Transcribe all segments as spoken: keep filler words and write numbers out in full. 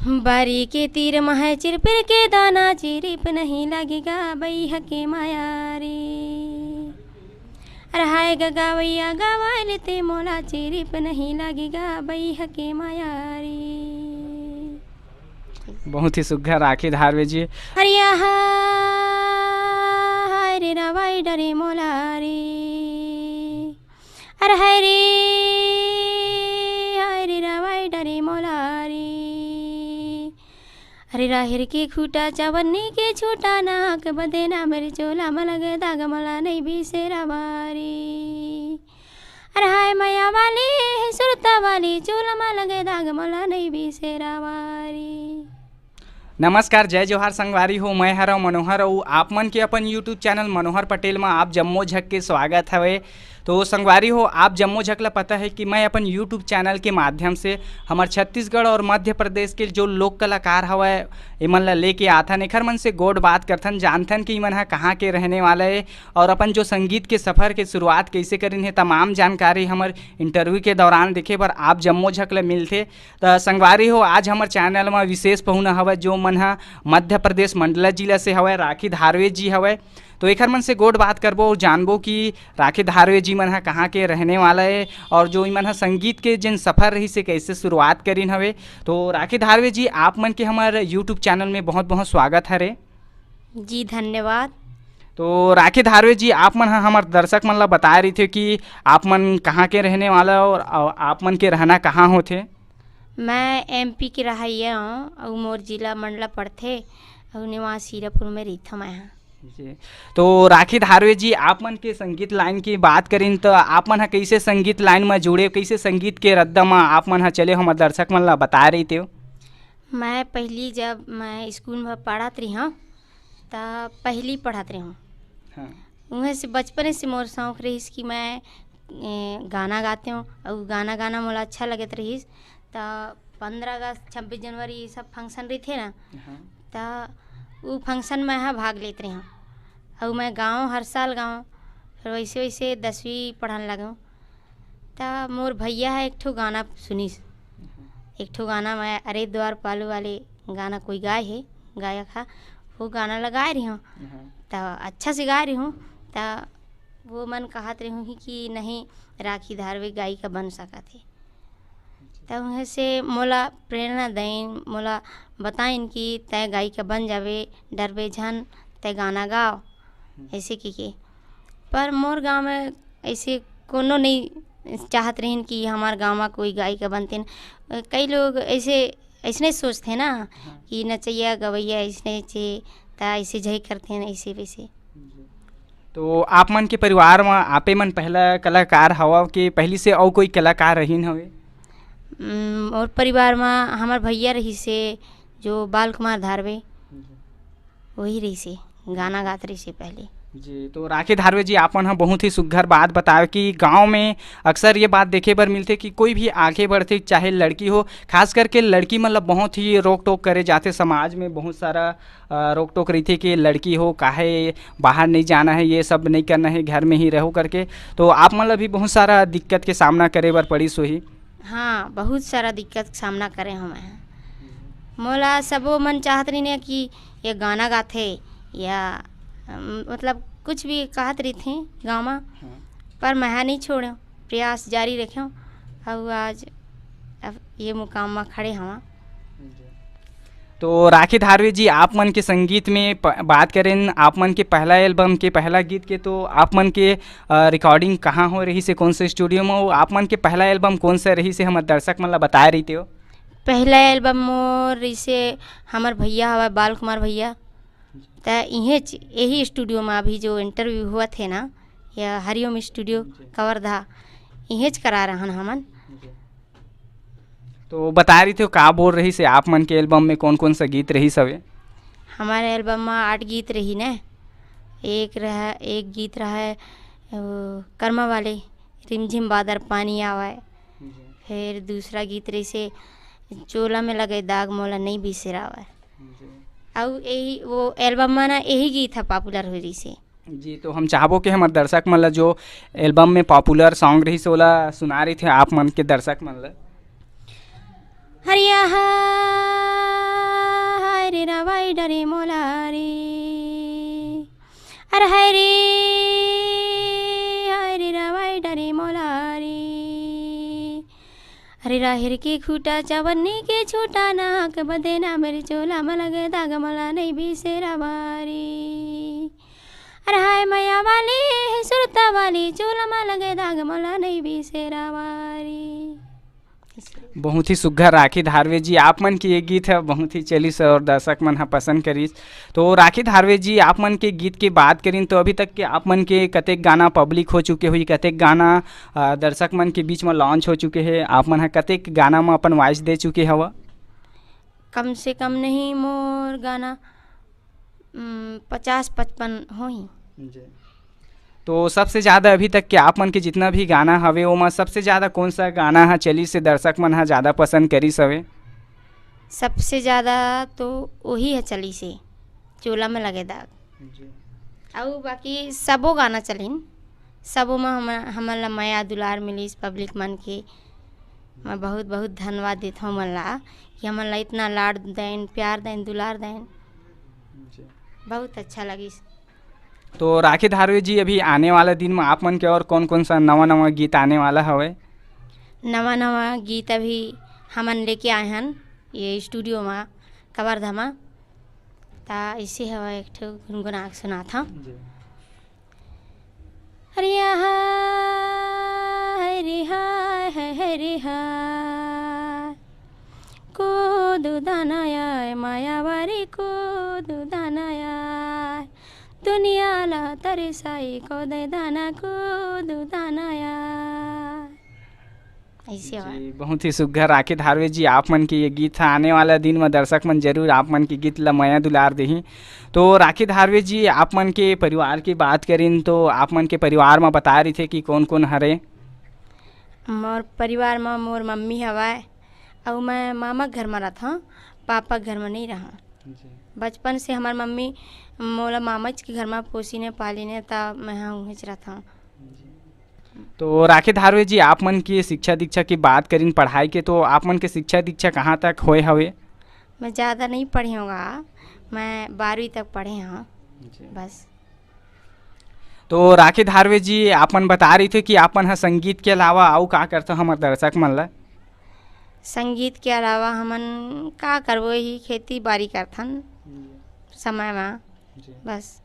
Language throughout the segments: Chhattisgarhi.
बारी के तीर महै चिरपिर के दाना, चिरिप नहीं लागे गा बइहा के माया रे। अरे हाय गा गवइया, गवाए लेते मोला, चिरिप नहीं लागे गा बइहा के माया रे। बहुत ही सुघर राखी धारवे जी। अरे आहा, हाय रे रवाई डरे मोला रे। अरे हाय रे, हाय रे रवाई डरे मोला रे। अरे राहेर के खूटा, चवन्नी के छूटा, नाक बदे ना मेरे चोला म लगे दाग, मोला नहीं बिसेरावा रे। अरे हाय मया वाली, सुरता वाली, चोला म लगे दाग, मोला नहीं बिसेरावा रे। नमस्कार, जय जोहार संगवारी हो, मैं हरव मनोहर अउ आप मन के अपन YouTube चैनल मनोहर पटेल म आप जम्मो झक के स्वागत हवे। तो संगवारी हो, आप जम्मो झक ला पता है कि मैं अपन YouTube चैनल के माध्यम से हमर छत्तीसगढ़ और मध्य प्रदेश के जो लोक कलाकार हवय, एमन ला लेके आथन, एखर मन से गोठ बात करथन, जानथन कि इमन ह कहाँ के रहने वाला है और अपन जो संगीत के सफर के शुरुआत कैसे करिन है, तमाम जानकारी हमर इंटरव्यू के दौरान देखे बर आप जम्मो झक ला मिलथे। त संगवारी हो, आज हमर चैनल म विशेष पहुना हवय, जो मन ह मध्य प्रदेश मंडला जिला से हवय, राखी धारवे जी हवय। तो एखर मन से गोठ बात करबो और जानबो कि राखी धारवे जी मन ह कहाँ के रहने वाला है और जो इमन ह संगीत के जिन सफर रही से कैसे शुरुआत करिन हवे। तो राखी धारवे जी, आप मन के हमर YouTube चैनल में बहुत बहुत स्वागत हरे। जी, धन्यवाद। तो राखी धारवे जी, आप मन ह हमर दर्शक मन ला बताए रहिथे कि आप मन कहाँ के रहने वाला और, और आप मन के रहना कहाँ होथे? मैं एमपी के रहइया हूँ अउ मोर जिला मंडला पड़थे अउ निवास हीरापुर में रहिथों मैं ह। जी। तो राखी धारवे जी, आप मन के संगीत लाइन की बात करिन तो आप मन ह कैसे संगीत लाइन में जुड़े, कैसे संगीत के रद्दा में आप मन ह चले, हमर दर्शक मन ला बताए रहितेव। मैं पहली जब मैं स्कूल में पढ़त रही हूँ, त पहली पढ़त रही हूँ। हाँ। उहें से बचपने से मोर शौक रहिस कि मैं, ए, गाना गाते हूँ अउ गाना गाना मोला अच्छा लगत रहिस। त पंद्रह अगस्त, छब्बीस जनवरी, ये सब फंक्शन रहिथे ना, हाँ। त उ फंक्शन में ह भाग लेत रही हूँ। अउ मैं गाऊँ, हर साल गाऊँ। फिर वैसे वैसे दसवीं पढ़न लगूँ, त मोर भैया ह एक ठो गाना सुनिस। हाँ। एक ठो गाना मैं अरे द्वार पालू वाले गाना कोई गाए हे, गायक ह, वो गाना ला गाए रही हूँ। हाँ। त अच्छा से गाए रही हूँ, त वो मन कहत रही हूँ कि नहीं, राखी धारवे गायिका बन सकत हे। त उहें से मोला प्रेरणा देन, मोला बताइन कि तैं गायिका बन जाबे, डरबे झन, तैं गाना गाव, हम्म। ऐसे कहिके। पर मोर गाँव में ऐसे कोनो नहीं चाहत रहिन कि हमार गाँव में कोई गायिका बनतिन। कई लोग ऐसे, ऐसने सोचथे ना हाँ। कि नचैया गवैया ऐसने चे, त ऐसे झई करथे, ऐसे वैसे। जी। तो आप मन के परिवार म आपे मन पहला कलाकार हवव कि पहली से अउ कोई कलाकार रहिन हवे? उम, मोर परिवार म हमर भैया रहिसे, जो बाल कुमार धारवे, जी। वही रहिसे, गाना गात रहिसे पहले। जी, तो राखी धारवे जी, आप मन ह बहुत ही सुघर बात बतावे कि गाँव में अक्सर ये बात देखे बर मिलथे कि कोई भी आगे बढ़थे, चाहे लड़की हो, खास करके लड़की मन ल बहुत ही रोक टोक करे जाथे समाज में, बहुत सारा, अ, रोक टोक रहिथे कि लड़की हो, काहे बाहर नहीं जाना है, ये सब नहीं करना है, घर में ही रहो करके। तो आप मन ल भी बहुत सारा दिक्कत के सामना करे बर पड़िस होही। हाँ, बहुत सारा दिक्कत के सामना करे हूँ मैं। मोला सबो मन चाहत रहिन कि ये गाना गाथे या, अम, मतलब कुछ भी कहत रहिथे गाँव म, हाँ। पर मैं ह नहीं छोड़ें, प्रयास जारी रखें। अउ आज अब ये मुकाम म खड़े हवं। जी। तो राखी धारवे जी, आप मन के संगीत में प-, बात करें, आप मन के पहला एल्बम के पहला गीत के, तो आप मन के, अ, रिकॉर्डिंग कहाँ हो रहिसे, कौन से स्टूडियो में हो? आप मन के पहला एल्बम कौन सा रहिसे, हमर दर्शक मन ला बताए रहितेव। पहला एल्बम मोर रहिसे हमर भैया हवय बाल कुमार भैया, त इहेच, यही स्टूडियो में अभी जो इंटरव्यू होवत हे ना, या हरिओम स्टूडियो जी। कवर्धा, इहेच करा रहन हमन। जी। तो बताए रहितेव का बोल रहिसे आप मन के एल्बम में कौन कौन सा गीत रहिस हवे? हमारे एल्बम में आठ गीत रही ने, एक रहा, एक गीत रहा है वो कर्मा वाले, रिमझिम बादर पानी आवे। जी। फिर दूसरा गीत रहिसे चोला में लगे दाग मोला नहीं बिसरावे। जी। अउ यही वो एल्बम में ना यही गीत ह पॉपुलर हो रहिसे। जी, तो हम चाहबो कि हमर दर्शक मन ला जो एल्बम में पॉपुलर सॉन्ग रहिस ओला सुना रहितेव आप मन के दर्शक मन ला। हरिया हा डरे मोला रे। अरे हाय रे, हाय रे रवाई डरे मोला रे। अरे राहिर के खूटा चवन्नी के छूटा नाक बदे ना मेरे चोला म लगे दाग मला नहीं बिसेरा बारी। अरे हाय मया वाली, सुरता वाली, चोला म लगे दाग मला नहीं बिसेरा बारी। बहुत ही सुग्घर राखी धारवे जी, आप मन के ये गीत ह बहुत ही चलिस और दर्शक मन ह पसंद करिस। तो राखी धारवे जी, आप मन के गीत के बात करिन तो अभी तक के आप मन के कतेक गाना पब्लिक हो चुके होही, कतेक गाना अ, दर्शक मन के बीच म लॉन्च हो चुके हे, आप मन ह कतेक गाना म अपन वॉइस दे चुके हव? कम से कम नहीं मोर गाना, उम, पचास पचपन होही। जी। तो सबसे ज़्यादा अभी तक के आप मन के जितना भी गाना हवे, ओमा सबसे ज़्यादा कौन सा गाना ह चलिस हे दर्शक मन ह ज़्यादा पसंद करिस हवे? सबसे ज़्यादा तो वही ह चलिस हे, चोला में लगे दाग। जी। अउ बाकी सबो गाना चलिन, सबो में हम, हमन ला मया दुलार मिलिस पब्लिक मन के। मैं बहुत बहुत धन्यवाद देथव मन ला कि हमन ला इतना लाड देन, प्यार देन, दुलार देन। जी। बहुत अच्छा लगिस। तो राखी धारवे जी, अभी आने वाला दिन में आप मन के और कौन कौन सा नवा नवा गीत आने वाला हवे? नवा नवा गीत अभी हमन लेके आए हन ये स्टूडियो में, कवर्धा में। ता इसे हवा एक ठो गुनगुना के सुनात हव। जी। अरे हाय रे हाय, हाय रे हाय, कोदो दाना आय, मायावारी कोदो दाना आय, दुनिया ला तरसाई कोदे दाना कोदो दाना आय। ऐसे हवा। जी, बहुत ही सुग्घर राखी धारवे जी, आप मन के ये गीत ह आने वाला दिन में दर्शक मन जरूर आप मन के गीत ला मया दुलार देही। तो राखी धारवे जी, आप मन के परिवार की बात करिन तो आप मन के परिवार में बता रही थे कि कौन कौन हरे? मोर परिवार में मोर मम्मी हवय, अउ मैं मामा के घर में रहत हव, पापा के घर में नहीं रहव। जी। बचपन से हमार मम्मी मोला मामच के घर में पोसिन, पालिन, त मैं ह उहेंच रहत हव। जी। तो राखी धारवे जी, आप मन की शिक्षा दीक्षा की बात करिन, पढ़ाई के, तो आप मन के शिक्षा दीक्षा कहाँ तक होए हवे? मैं ज़्यादा नहीं पढ़े हव गा, मैं बारहवीं तक पढ़े हव। जी। बस। तो राखी धारवे जी, आप मन बता रही थे कि आप मन ह संगीत के अलावा अउ का करथव हमर दर्शक मन ला? संगीत के अलावा हमन का करबो, यही खेती बाड़ी करथन जी। समय मा। जी। बस।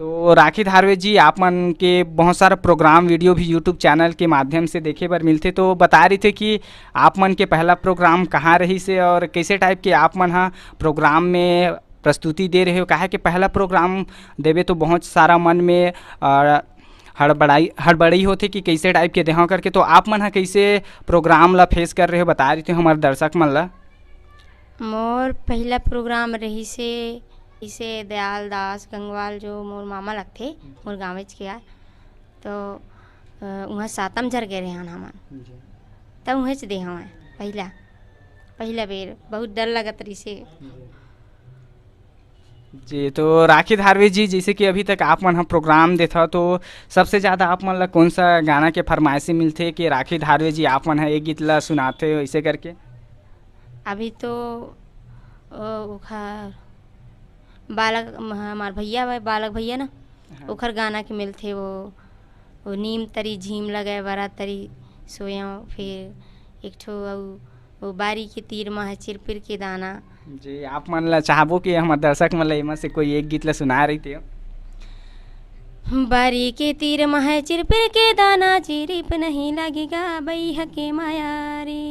तो राखी धारवे जी, आप मन के बहुत सारा प्रोग्राम वीडियो भी YouTube चैनल के माध्यम से देखे बर मिलथे, तो बता रही थे कि आप मन के पहला प्रोग्राम कहाँ रहिस हे और कैसे टाइप के आप मन ह प्रोग्राम में प्रस्तुति दे रहे हो? काहे कि पहला प्रोग्राम देबे तो बहुत सारा मन में, अ, हड़बड़ाई, हड़बड़ाई होथे कि कैसे टाइप के देहव करके, तो आप मन ह कैसे प्रोग्राम ला फेस कर रहे हो, बता रही थे हमारे दर्शक मन ला। मोर पहला प्रोग्राम रहिस हे, इसे दयाल दास गंगवाल, जो मोर मामा लगथे, मोर गाँवेच के आय। तो, अ, उहाँ सातम झर गे रेहन हमन। जी। तब उहेंच दे हवं पहिला, पहिला बेर बहुत डर लगत रहिस हे। जी। जी, तो राखी धारवे जी, जैसे कि अभी तक आप मन ह प्रोग्राम देथव, तो सबसे ज़्यादा आप मन ला कौन सा गाना के फरमाइशी मिलथे कि राखी धारवे जी, आप मन ह ये गीत ला सुनाथे, ऐसे करके? अभी तो, ओ, ओखर बालक, हमार भैया हवय, बालक भैया ना, हाँ। ओखर गाना के मिलथे वो, वो नीम तरी झीम लगे, बरा तरी सोयव, फिर एक ठो अउ वो बारी के तीर म है चिरपिर के दाना। जी, आप मन ला चाहबो कि हमर दर्शक मन ला एमा से कोई एक गीत ला सुनाए रहिते हो। बारी के तीर म है चिरपिर के दाना, चिरिप नहीं लगेगा बैहा के माया रे।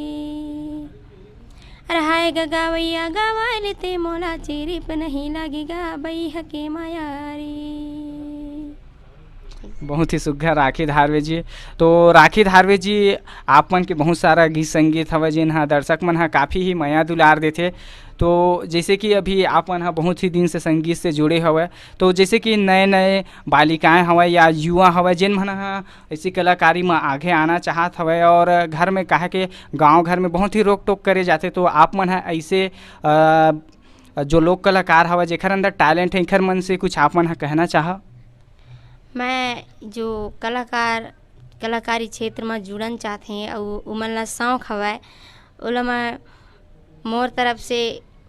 अरे हाय ग गवैया गवाए लेते मोला, चिरिप नहीं लगेगा बैहा के माया रे। बहुत ही सुग्घर राखी धारवे जी। तो राखी धारवे जी, आप मन के बहुत सारा गीत संगीत हवय, जेन ह दर्शक मन ह काफ़ी ही मया दुलार देथे। तो जैसे कि अभी आप मन ह बहुत ही दिन से संगीत से जुड़े हवय, तो जैसे कि नए-नए बालिकाएं हवय या युवा हवय, जेन मन ह ऐसी कलाकारी म आगे आना चाहत हवय और घर में, काहे के गाँव घर में बहुत ही रोक-टोक करे जाथे, तो आप मन ह ऐसे, अ, जो लोक कलाकार हवय, जेकर अंदर टैलेंट है, एकर मन से कुछ आप मन ह कहना चाहव? मैं जो कलाकार, कलाकारी क्षेत्र म जुड़न चाहथे अउ उमन ला शौक हवय, ओला मैं मोर तरफ से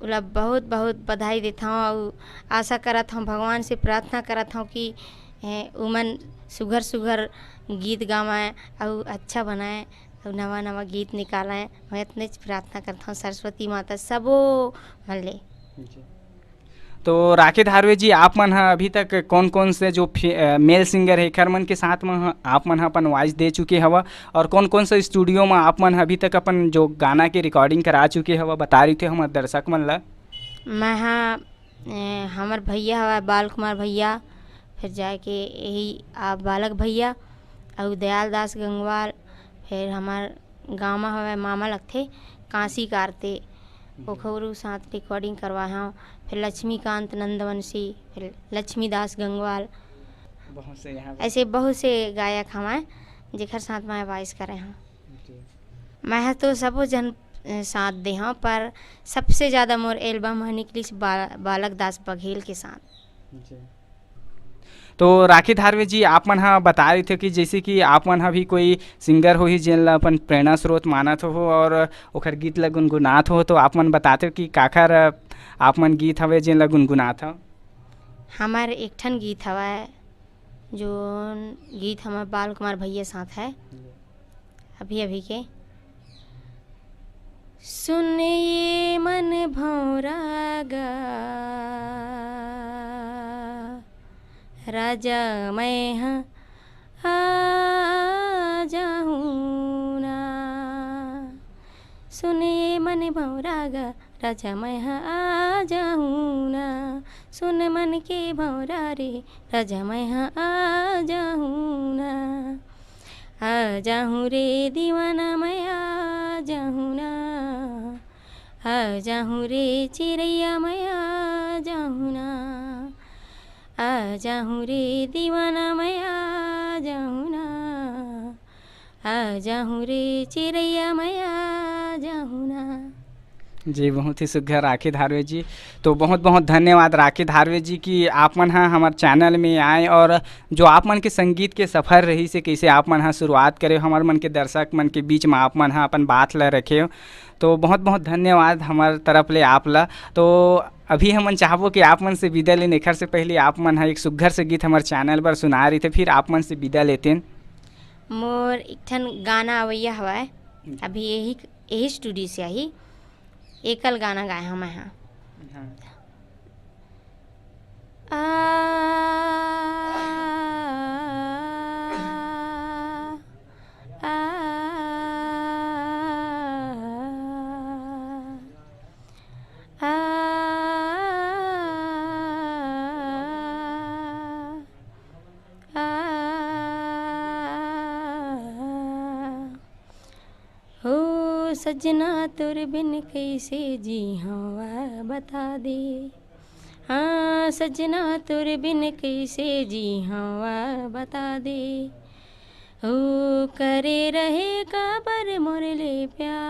ओला बहुत बहुत बधाई देथंव अउ आशा करत हंव, भगवान से प्रार्थना करत हंव कि, ए, उमन सुघर सुघर गीत गावंय अउ अच्छा बनाय अउ नवा नवा गीत निकालंय। मैं इतनेच प्रार्थना करत हंव सरस्वती माता सबो मन ले। जी। तो राखी धारवे जी, आप मन ह अभी तक कौन-कौन से जो फी-, अ, मेल सिंगर हे, एखर मन के साथ म ह-, आप मन ह अपन वॉइस दे चुके हव और कौन-कौन से स्टूडियो म आप मन ह अभी तक अपन जो गाना के रिकॉर्डिंग करा चुके हव, बता रही थे हमर दर्शक मन ल? मैं ह, ए, हमर भैया हवय बाल कुमार भैया, फिर जाके यही आप बालक भैया, अउ दयाल दास गंगवाल, फिर हमर गाँव म हवय मामा लगथे, कांसी कारते, जी। ओखरू साथ रिकॉर्डिंग करवाए हंव। फिर लक्ष्मीकांत नंदवंशी, फिर लक्ष्मीदास गंगवाल, बहुत से यहाँ पे ऐसे बहुत से गायक हवंय, जेकर साथ मैं वॉइस करे हंव। जी। मैं ह तो सबो झन, अ, साथ दे हंव, पर सबसे ज़्यादा मोर एल्बम ह निकलिस बा-, बालक दास बघेल के साथ। जी। तो राखी धारवे जी, आप मन ह बता रही थे कि जैसे कि आप मन ह भी कोई सिंगर होही, जेन ला अपन प्रेरणा स्रोत मानत हो और ओखर गीत ला गुनगुनात हो, तो आप मन बताते हो कि काखर आप मन गीत हवे, जेन ला गुनगुनात हो? हमर एक ठन गीत हवय, जोन गीत हमर बाल कुमार भैया साथ है, अभी अभी के। सुन ये मन भौंरा गा, राजा मैं ह आ जाहूँ ना। सुन ये मन भौंरा गा, राजा मैं ह आ जाहूँ ना। सुन मन के भौंरा रे, राजा मैं ह आ जाहूँ ना। आ जाहूँ रे दीवाना मैं आ जाहूँ ना। आ जाहूँ रे चिरैया मैं आ जाहूँ ना। आ जाहूँ रे दीवाना मैं आ जाहूँ ना। आ जाहूँ रे चिरैया मैं आ जाहूँ ना। जी, बहुत ही सुघर राखी धारवे जी। तो बहुत-बहुत धन्यवाद राखी धारवे जी कि आप मन ह हमर चैनल में आए और जो आप मन के संगीत के सफर रहिस हे, कइसे आप मन ह शुरुआत करे, हमर मन के दर्शक मन के बीच म आप मन ह अपन बात ल रखे। तो बहुत-बहुत धन्यवाद हमर तरफ ले आप ल। तो अभी हमन चाहबो कि आप मन से विदा लेन, एखर से पहले आप मन ह एक सुघर से गीत हमर चैनल बर सुना रहिते, फिर आप मन से विदा लेतेन। मोर एक ठन गाना अवइया हवय, अभी यही, यही स्टूडियो से आही, एकल गाना गाए हंव मैं ह। हाँ। आ, आ, आ, आ, ओ सजना तोर बिन कइसे जी हवा बता दे। हाँ सजना तोर बिन कइसे जी हवा बता दे। ओ करे रहे काबर मोर ले प्यार।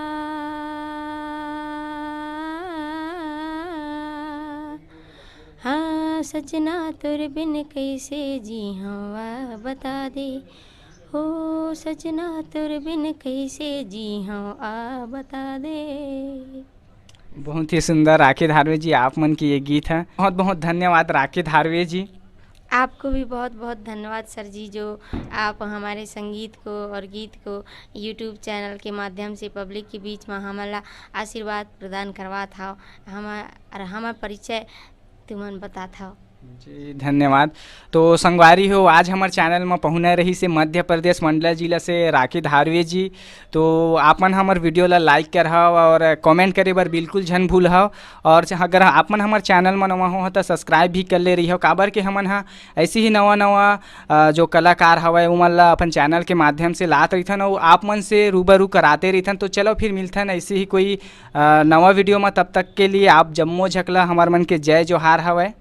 हाँ सजना तोर बिन कइसे जी हवा बता दे। ओ सजना तोर बिन कइसे जी हवा बता दे। बहुत ही सुंदर राखी धारवे जी, आप मन के ये गीत है। बहुत बहुत धन्यवाद राखी धारवे जी। आपको भी बहुत बहुत धन्यवाद सर जी, जो आप हमारे संगीत को और गीत को YouTube चैनल के माध्यम से पब्लिक के बीच में हमला आशीर्वाद प्रदान करवात हव। हम और हमार परिचय तुमन बतात हव। जी, धन्यवाद। तो संगवारी हो, आज हमर चैनल म पहुना रहिस हे मध्य प्रदेश मंडला जिला से राखी धारवे जी। तो आप मन हमर वीडियो ला लाइक करहव और कमेंट करे बर बिल्कुल झन भूलहव। और च-, अगर आप मन हमर चैनल म नवा हो, त सब्सक्राइब भी कर ले रहिहव, काबर के हमन ह ऐसे ही नवा-नवा, अ, जो कलाकार हवय, उमन ला अपन चैनल के माध्यम से लात रहिथन अउ आप मन से रूबरू कराते रहिथन। तो चलो फिर मिलथन ऐसे ही कोई, अ, नवा वीडियो म। तब तक के लिए आप जम्मो झकला हमर मन के जय जोहार हवय।